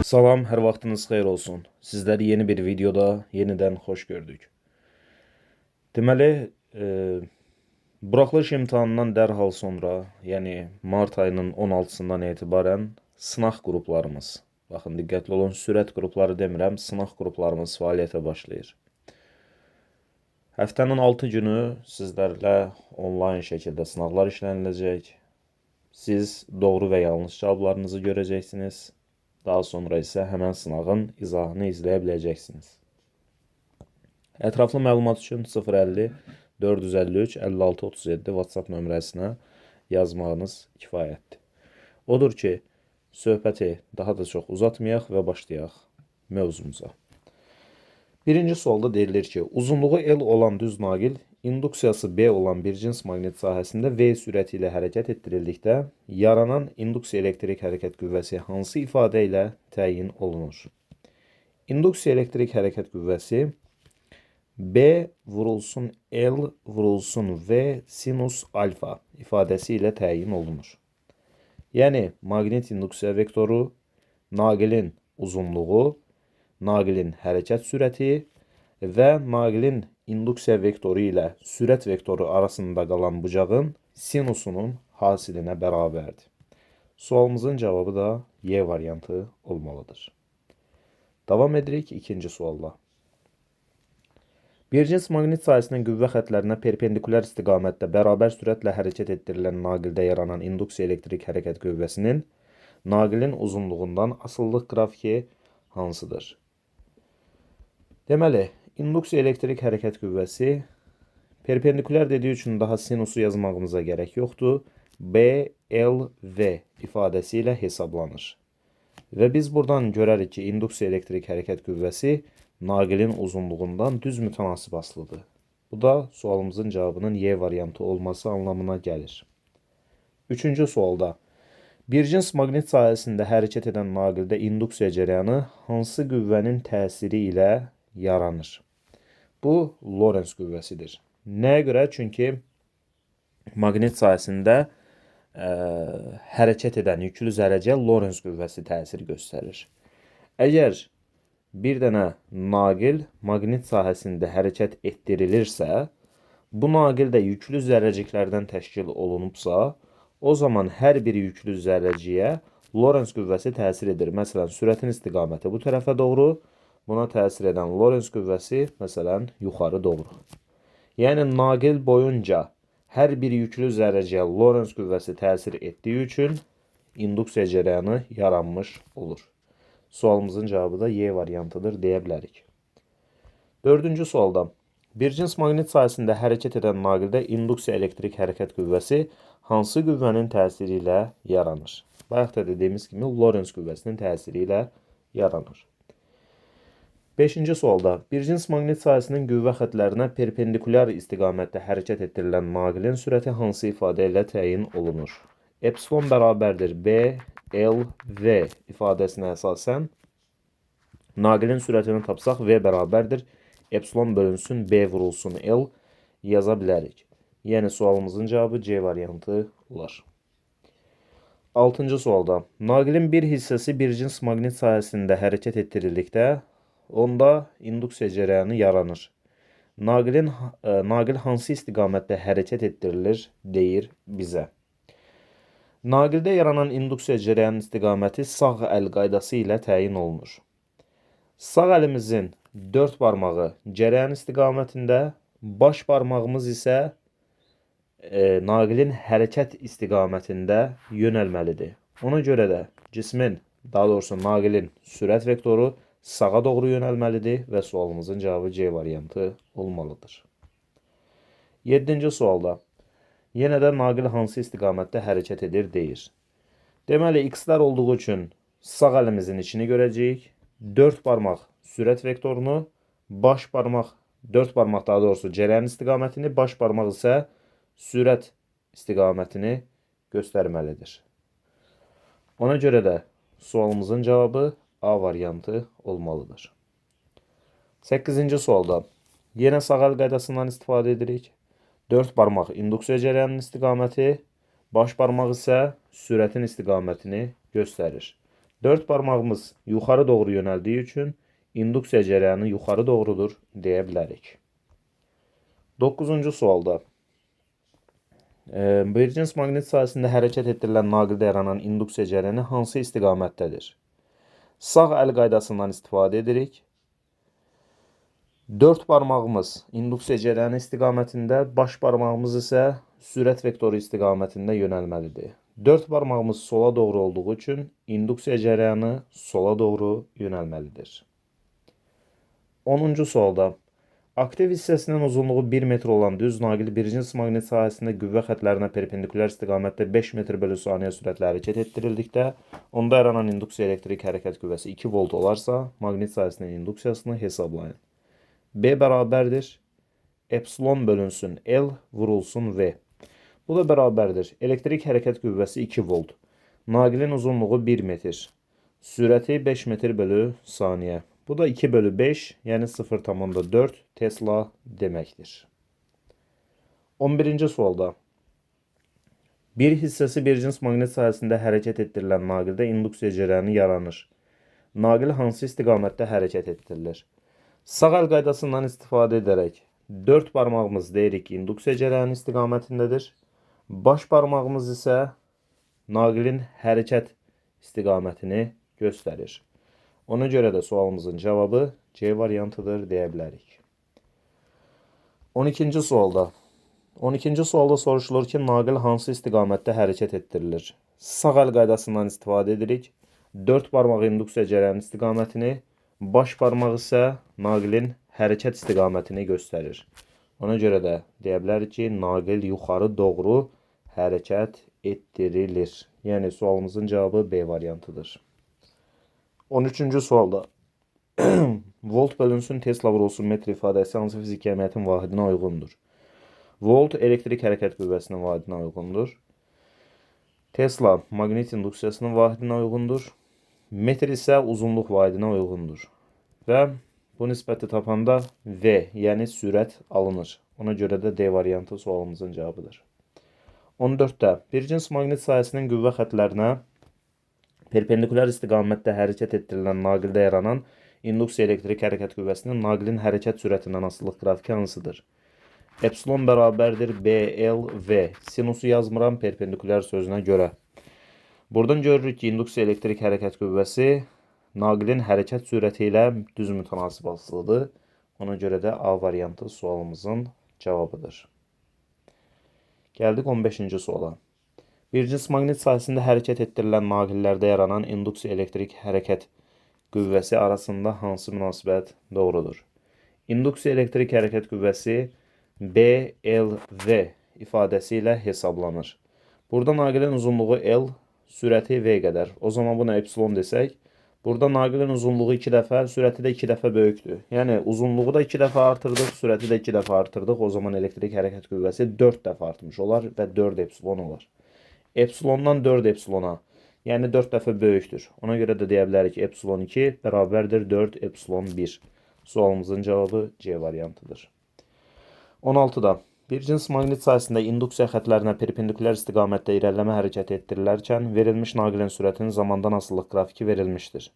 Salam, hər vaxtınız xeyir olsun. Sizləri yeni bir videoda yenidən xoş gördük. Deməli, buraxılış imtahanından dərhal sonra, yəni mart ayının 16-sından etibarən sınaq qruplarımız, baxın diqqətli olun, sürət qrupları demirəm, sınaq qruplarımız fəaliyyətə başlayır. Həftənin 6 günü sizlərlə onlayn şəkildə sınaqlar işləniləcək. Siz doğru və yanlış cavablarınızı görəcəksiniz. Daha sonra isə həmən sınağın izahını izləyə biləcəksiniz. Ətraflı məlumat üçün 050 453 56 37 WhatsApp nömrəsinə yazmağınız kifayətdir. Odur ki, söhbəti daha da çox uzatmayaq və başlayaq mövzumuza. Birinci sualda deyilir ki, uzunluğu L olan düz naqil induksiyası B olan bir cins maqnit sahəsində V sürəti ilə hərəkət etdirildikdə yaranan induksiya elektrik hərəkət qüvvəsi hansı ifadə ilə təyin olunur? İnduksiya elektrik hərəkət qüvvəsi B vurulsun L vurulsun V sinus alfa ifadəsi ilə təyin olunur. Yəni maqnit induksiya vektoru, naqilin uzunluğu, naqilin hərəkət sürəti və naqilin induksiya vektoru ilə sürət vektoru arasında qalan bucağın sinusunun hasilinə bərabərdir. Sualımızın cavabı da Y variantı olmalıdır. Davam edirik ikinci sualla. Bir cins maqnit sahəsinin qüvvə xətlərinə perpendikulyar istiqamətdə bərabər sürətlə hərəkət etdirilən naqildə yaranan induksiya elektrik hərəkət qüvvəsinin naqilin uzunluğundan asılılıq qrafiki hansıdır? Deməli, induksiya elektrik hərəkət qüvvəsi perpendikulyar dediyi üçün daha sinusu yazmağımıza gərək yoxdur. B, L, V ifadəsi ilə hesablanır. Və biz buradan görərik ki, induksiya elektrik hərəkət qüvvəsi naqilin uzunluğundan düz mütənasib asılıdır. Bu da sualımızın cavabının Y variantı olması anlamına gəlir. Üçüncü sualda bir cins maqnit sahəsində hərəkət edən naqildə induksiya cərəyanı hansı qüvvənin təsiri ilə yaranır? Bu Lorentz qüvvəsidir. Nəyə görə? Çünki maqnit sahəsində hərəkət edən yüklü zərrəciyə Lorentz qüvvəsi təsir göstərir. Əgər bir dənə naqil maqnit sahəsində hərəkət etdirilirsə, bu naqil də yüklü zərrəciklərdən təşkil olunubsa, o zaman hər bir yüklü zərrəciyə Lorentz qüvvəsi təsir edir. Məsələn, sürətin istiqaməti bu tərəfə doğru, buna təsir edən Lorentz qüvvəsi, məsələn, yuxarı doğru. Yəni, naqil boyunca hər bir yüklü zərrəciyə Lorentz qüvvəsi təsir etdiyi üçün induksiya cərəyanı yaranmış olur. Sualımızın cavabı da Y variantıdır deyə bilərik. Dördüncü sualda bir cins maqnit sahəsində hərəkət edən naqildə induksiya elektrik hərəkət qüvvəsi hansı qüvvənin təsiri ilə yaranır? Bayaq da dediyimiz kimi Lorentz qüvvəsinin təsiri ilə yaranır. Beşinci sualda bir cins maqnit sahəsinin qüvvə xətlərinə perpendikulyar istiqamətdə hərəkət etdirilən naqilin sürəti hansı ifadə ilə təyin olunur? Epsilon bərabərdir B, L, V ifadəsinə əsasən naqilin sürətini tapsaq V bərabərdir epsilon bölünsün B vurulsun L yaza bilərik. Yəni sualımızın cavabı C variantı olar. Altıncı sualda naqilin bir hissəsi bir cins maqnit sahəsində hərəkət etdirildikdə onda induksiya cərəyanı yaranır. Naqil hansı istiqamətdə hərəkət etdirilir deyir bizə. Naqildə yaranan induksiya cərəyanının istiqaməti sağ əl qaydası ilə təyin olunur. Sağ əlimizin 4 barmağı cərəyan istiqamətində, baş barmağımız isə naqilin hərəkət istiqamətində yönəlməlidir. Ona görə də cismin, daha doğrusu naqilin sürət vektoru sağa doğru yönəlməlidir və sualımızın cavabı C variantı olmalıdır. Yeddinci sualda yenə də naqil hansı istiqamətdə hərəkət edir deyir. Deməli, x-lər olduğu üçün sağ əlimizin içini görəcəyik. 4 barmaq sürət vektorunu, baş barmaq, 4 barmaq daha doğrusu cərəyan istiqamətini, baş barmaq isə sürət istiqamətini göstərməlidir. Ona görə də sualımızın cavabı A variantı olmalıdır. 8-ci sualda yenə sağ əl qaydasından istifadə edirik. 4 barmaq induksiya cərəyanının istiqaməti, baş barmaq isə sürətin istiqamətini göstərir. 4 barmağımız yuxarı doğru yönəldiyi üçün induksiya cərəyanı yuxarı doğrudur deyə bilərik. 9-cu sualda bir cins maqnit sahəsində hərəkət etdirilən naqildə yaranan induksiya cərəyanı hansı istiqamətdədir? Sağ əl qaydasından istifadə edirik. 4 barmağımız induksiya cərəyanı istiqamətində, baş barmağımız isə sürət vektoru istiqamətində yönəlməlidir. 4 barmağımız sola doğru olduğu üçün induksiya cərəyanı sola doğru yönəlməlidir. 10-cu sualda aktiv hissəsinin uzunluğu 1 metr olan düz naqil bir cins maqnit sahəsində qüvvə xətlərinə perpendikulyar istiqamətdə 5 metr bölü saniyə sürətlə hərəkət etdirildikdə, onda yaranan induksiya elektrik hərəkət qüvvəsi 2 volt olarsa, maqnit sahəsinin induksiyasını hesablayın. B bərabərdir epsilon bölünsün L vurulsun V. Bu da bərabərdir. Elektrik hərəkət qüvvəsi 2 volt. Naqilin uzunluğu 1 metr. Sürəti 5 metr bölü saniyə. Bu da 2 bölü 5, yəni 0,4 Tesla deməkdir. 11-ci sualda bir hissəsi bir cins maqnit sahəsində hərəkət etdirilən naqildə induksiya cərəyanı yaranır. Naqil hansı istiqamətdə hərəkət etdirilir? Sağ əl qaydasından istifadə edərək 4 barmağımız deyirik ki, induksiya cərəyanı istiqamətindədir. Baş barmağımız isə naqilin hərəkət istiqamətini göstərir. Ona görə də sualımızın cavabı C variantıdır deyə bilərik. 12-ci sualda 12-ci sualda soruşulur ki, naqil hansı istiqamətdə hərəkət etdirilir? Sağ əl qaydasından istifadə edirik. 4 barmaq induksiya cərəyanı istiqamətini, baş barmaq isə naqilin hərəkət istiqamətini göstərir. Ona görə də deyə bilərik ki, naqil yuxarı doğru hərəkət etdirilir. Yəni sualımızın cavabı B variantıdır. 13-cü sualda volt bölünsün Tesla vurulsun metr ifadəsi hansı fiziki kəmiyyətin vahidinə uyğundur? Volt elektrik hərəkət qüvvəsinin vahidinə uyğundur. Tesla maqnit induksiyasının vahidinə uyğundur. Metr isə uzunluq vahidinə uyğundur. Və bu nisbəti tapanda V, yəni sürət alınır. Ona görə də D variantı sualımızın cavabıdır. 14-də bir cins maqnit sahəsinin qüvvə xətlərinə perpendikulyar istiqamətdə hərəkət etdirilən naqildə yaranan induksiya elektrik hərəkət qüvvəsinin naqilin hərəkət sürətindən asılılıq qrafiki hansıdır? Epsilon bərabərdir BLV. Sinusu yazmıram perpendikulyar sözünə görə. Buradan görürük ki, induksiya elektrik hərəkət qüvvəsi naqilin hərəkət sürəti ilə düz mütənasib asılıdır. Ona görə də A variantı sualımızın cavabıdır. Gəldik 15-ci suala. Bir cins maqnit sahəsində hərəkət etdirilən naqillərdə yaranan induksiya elektrik hərəkət qüvvəsi arasında hansı münasibət doğrudur? İnduksiya elektrik hərəkət qüvvəsi BLV ifadəsi ilə hesablanır. Burada naqilin uzunluğu L, sürəti V qədər. O zaman buna epsilon desək, burada naqilin uzunluğu 2 dəfə, sürəti də 2 dəfə böyükdür. Yəni uzunluğu da 2 dəfə artırdıq, sürəti də 2 dəfə artırdıq. O zaman elektrik hərəkət qüvvəsi 4 dəfə artmış olar və 4 epsilon olar. Epsilondan 4 epsilona, yəni 4 dəfə böyükdür. Ona görə də deyə bilərik ki, epsilon 2 bərabərdir 4 epsilon 1. Sualımızın cavabı C variantıdır. 16-da bir cins maqnit sahəsində induksiya xətlərinə perpendikulyar istiqamətdə irəliləmə hərəkəti etdirilərkən verilmiş naqilin sürətinin zamandan asılılıq qrafiki verilmişdir.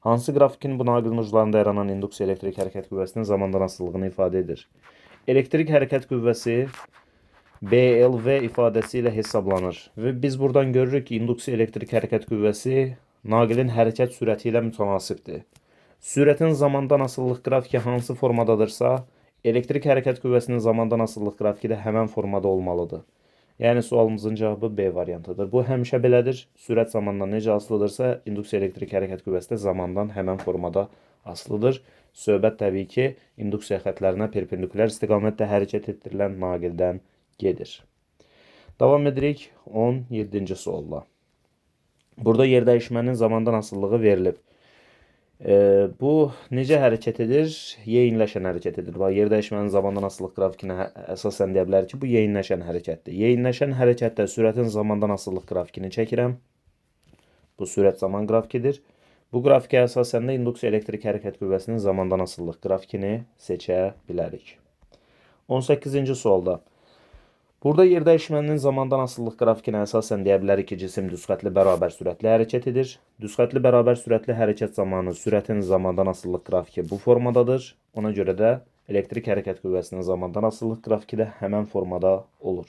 Hansı qrafikin bu naqilin uclarında yaranan induksiya elektrik hərəkət qüvvəsinin zamandan asılılığını ifadə edir? Elektrik hərəkət qüvvəsi BLV ifadəsi ilə hesablanır və biz buradan görürük ki, induksiya elektrik hərəkət qüvvəsi naqilin hərəkət sürəti ilə mütənasibdir. Sürətin zamandan asılılıq qrafiki hansı formadadırsa, elektrik hərəkət qüvvəsinin zamandan asılılıq qrafiki də həmən formada olmalıdır. Yəni sualımızın cavabı B variantıdır. Bu həmişə belədir. Sürət zamandan necə asılıdırsa, induksiya elektrik hərəkət qüvvəsi də zamandan həmən formada asılıdır. Söhbət təbii ki, induksiya xətlərinə perpendikulyar istiqamətdə hərəkət etdirilən naqildən gedir. Davam edirik 17-ci sualla. Burada yer dəyişmənin zamandan asılılığı verilib. Bu necə hərəkət edir? Yeyinləşən hərəkət edir. Bax, yer dəyişmənin zamandan asılılıq qrafikinə əsasən deyə bilərik ki, bu yeyinləşən hərəkətdir. Yeyinləşən hərəkətdə sürətin zamandan asılılıq qrafikini çəkirəm. Bu sürət zaman qrafikidir. Bu qrafikə əsasən də induksiya elektrik hərəkət qüvvəsinin zamandan asılılıq qrafikini seçə bilərik. 18-ci sualda Burada yerdəyişmənin zamandan asılılıq qrafikinə əsasən deyə bilərik ki, cisim düzxətli bərabər sürətli hərəkət edir. Düzxətli bərabər sürətli hərəkət zamanı sürətin zamandan asılılıq qrafiki bu formadadır. Ona görə də elektrik hərəkət qüvvəsinin zamandan asılılıq qrafiki də həmən formada olur.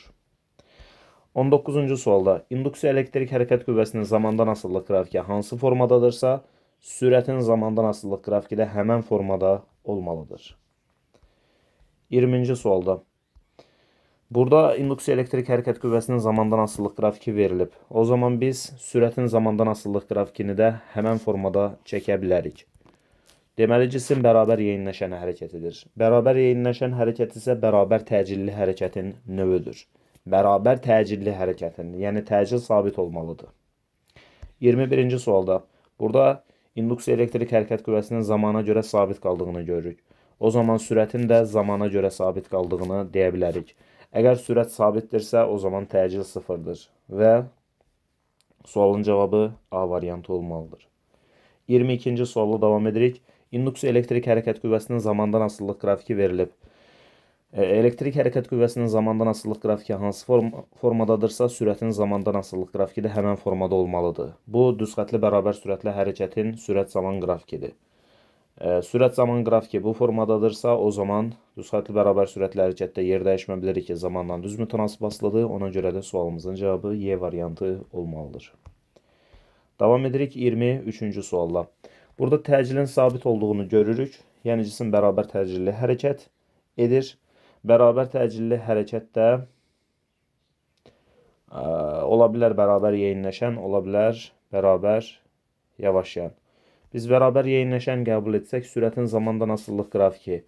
19-cu sualda induksiya elektrik hərəkət qüvvəsinin zamandan asılılıq qrafiki hansı formadadırsa, sürətin zamandan asılılıq qrafiki də həmən formada olmalıdır. 20-ci sualda burada induksiya elektrik hərəkət qüvvəsinin zamandan asılılıq qrafiki verilib. O zaman biz sürətin zamandan asılılıq qrafikini də həmən formada çəkə bilərik. Deməli, cisim bərabər yeyinləşən hərəkət edir. Bərabər yeyinləşən hərəkət isə bərabər təcilli hərəkətin növüdür. Bərabər təcilli hərəkətin, yəni təcil sabit olmalıdır. 21-ci sualda burada induksiya elektrik hərəkət qüvvəsinin zamana görə sabit qaldığını görürük. O zaman sürətin də zamana görə sabit qaldığını deyə bilərik. Əgər sürət sabitdirsə, o zaman təcil sıfırdır və sualın cavabı A variantı olmalıdır. 22-ci sualla davam edirik. İnduksiya elektrik hərəkət qüvvəsinin zamandan asılılıq qrafiki verilib. Elektrik hərəkət qüvvəsinin zamandan asılılıq qrafiki hansı formadadırsa, sürətin zamandan asılılıq qrafiki də həmən formada olmalıdır. Bu, düzxətli bərabər sürətli hərəkətin sürət-zaman qrafikidir. Sürət zaman qrafiki bu formadadırsa, o zaman düzxətli bərabər sürətli hərəkətdə yer dəyişmə bilirik ki, zamanla düz mütənasib asılıdır. Ona görə də sualımızın cavabı Y variantı olmalıdır. Davam edirik 23-cü sualla. Burada təcilin sabit olduğunu görürük. Yəni cisim bərabər təcilli hərəkət edir. Bərabər təcilli hərəkətdə ola bilər bərabər yeyinləşən, ola bilər bərabər yavaşlayan. Biz bərabər yeyinləşən qəbul etsək, sürətin zamandan asılılıq qrafiki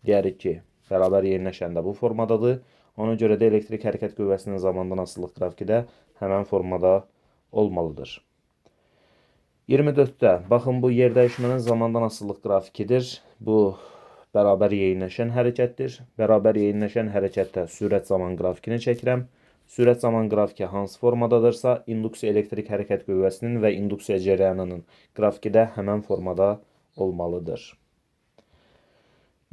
deyərik ki, bərabər yeyinləşən də bu formadadır. Ona görə də elektrik hərəkət qüvvəsinin zamandan asılılıq qrafiki də həmən formada olmalıdır. 24-də, baxın, bu yerdəyişmənin zamandan asılılıq qrafikidir. Bu, bərabər yeyinləşən hərəkətdir. Bərabər yeyinləşən hərəkətdə sürət zaman qrafikini çəkirəm. Sürət zaman qrafiki hansı formadadırsa, induksiya elektrik hərəkət qüvvəsinin və induksiya cərəyanının qrafiki də həmən formada olmalıdır.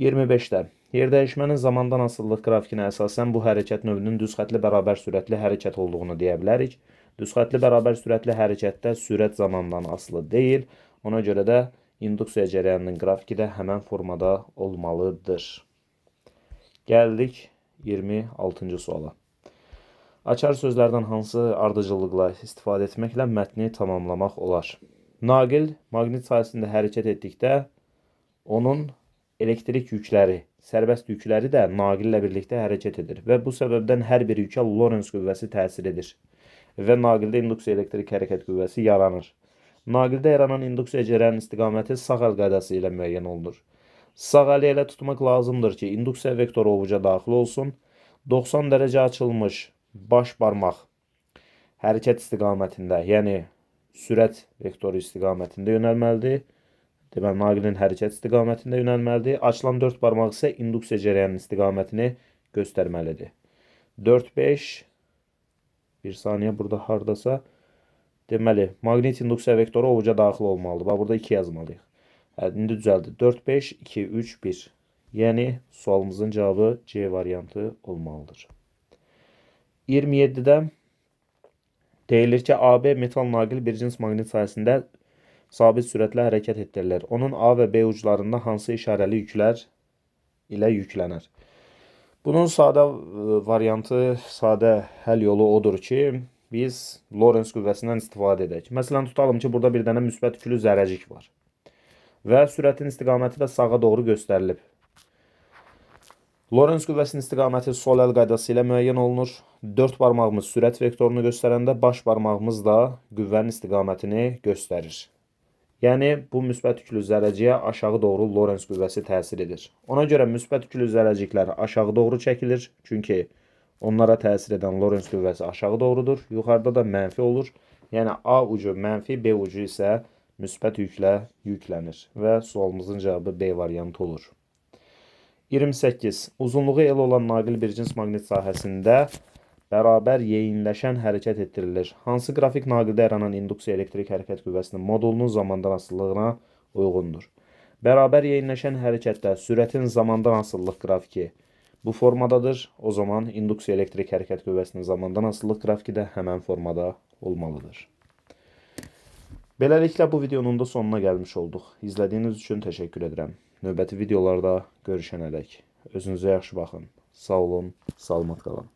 25-də yerdəyişmənin zamandan asılılıq qrafikinə əsasən bu hərəkət növünün düzxətli bərabər sürətli hərəkət olduğunu deyə bilərik. Düzxətli bərabər sürətli hərəkətdə sürət zamandan asılı deyil. Ona görə də induksiya cərəyanının qrafiki də həmən formada olmalıdır. Gəldik 26-cı suala. Açar sözlərdən hansı ardıcıllıqla istifadə etməklə mətni tamamlamaq olar? Naqil maqnit sahəsində hərəkət etdikdə onun elektrik yükləri, sərbəst yükləri də naqillə birlikdə hərəkət edir və bu səbəbdən hər bir yükə Lorentz qüvvəsi təsir edir və naqildə induksiya elektrik hərəkət qüvvəsi yaranır. Naqildə yaranan induksiya cərəyanın istiqaməti sağ əl qaydası ilə müəyyən olunur. Sağ əli elə tutmaq lazımdır ki, induksiya vektoru ovuca daxil olsun. 90 dərəcə açılmış baş barmaq hərəkət istiqamətində, yəni sürət vektoru istiqamətində yönəlməlidir. Deməli, naqilin hərəkət istiqamətində yönəlməlidir. Açılan 4 barmaq isə induksiya cərəyanının istiqamətini göstərməlidir. 4, 5, bir saniyə burada hardasa. Deməli, maqnit induksiya vektoru ovuca daxil olmalıdır. Bax, burada 2 yazmalıyıq. İndi düzəldi. 4, 5, 2, 3, 1. Yəni, sualımızın cavabı C variantı olmalıdır. 27-də deyilir ki, AB metal naqil bir cins maqnit sahəsində sabit sürətlə hərəkət etdirilir. Onun A və B uclarında hansı işarəli yüklər ilə yüklənər? Bunun sadə variantı, sadə həll yolu odur ki, biz Lorentz qüvvəsindən istifadə edək. Məsələn, tutalım ki, burada bir dənə müsbət yüklü zərrəcik var və sürətin istiqaməti də sağa doğru göstərilib. Lorentz qüvvəsinin istiqaməti sol əl qaydası ilə müəyyən olunur. 4 barmağımız sürət vektorunu göstərəndə baş barmağımız da qüvvənin istiqamətini göstərir. Yəni, bu müsbət yüklü zərrəciyə aşağı doğru Lorentz qüvvəsi təsir edir. Ona görə müsbət yüklü zərrəciklər aşağı doğru çəkilir. Çünki onlara təsir edən Lorentz qüvvəsi aşağı doğrudur. Yuxarıda da mənfi olur. Yəni, A ucu mənfi, B ucu isə müsbət yüklə yüklənir. Və sualımızın cavabı B variantı olur. 28. Uzunluğu L olan naqil bir cins maqnit sahəsində bərabər yeyinləşən hərəkət etdirilir. Hansı qrafik naqildə yaranan induksiya elektrik hərəkət qüvvəsinin modulunun zamandan asılılığına uyğundur? Bərabər yeyinləşən hərəkətdə sürətin zamandan asılılıq qrafiki bu formadadır. O zaman induksiya elektrik hərəkət qüvvəsinin zamandan asılılıq qrafiki də həmən formada olmalıdır. Beləliklə bu videonun da sonuna gəlmiş olduq. İzlədiyiniz üçün təşəkkür edirəm. Növbəti videolarda görüşənədək özünüzə yaxşı baxın. Sağ olun, salamat qalın.